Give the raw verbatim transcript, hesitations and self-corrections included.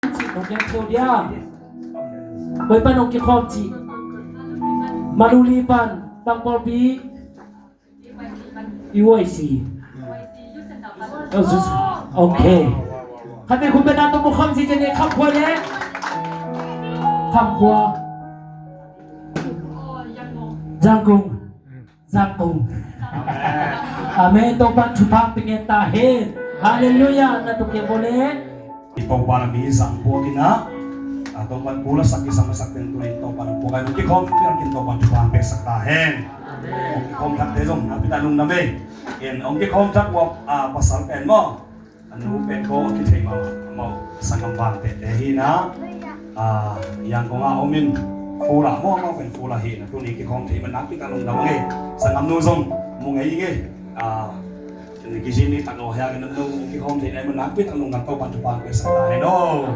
Ci nong gen theu dia. Koi pan hong kikhawm ci? Maluli pan, bang pawlpi? E Y C. Ok. Khat te khum bena to mu kham ci ci ne, kham khua le. Kham khua. Zangkung. Zangkung. Amen. Topa'n thupha pia ngen ta hen. Halleluiah. Na tuk kei bo le. I Topa na mi zang puak in a, a Topa'n pulasak i sam a sak teng tu in Topa na puak a, hong kikhawm piak in Topa'n thupha peksak ta hen. Hong kikhawm thak te zong nakpi tak lungdam ei. In hong kikhawm thak uap a pasal pen maw, a nu pen ko a kithei mah mah, amau sanggam vang tete hi na. A, Yangon a om in, Fula maw, amau pen Fula hi na, tuni kikhawm thei man nakpi tak lungdam ei. Sanggam nu zong mu ngei ei. A, Kizin ni tak lo hia, kan nu kikhawm thei nai man nakpi tak lungdam, Topa'n thupha peksak ta hen aw.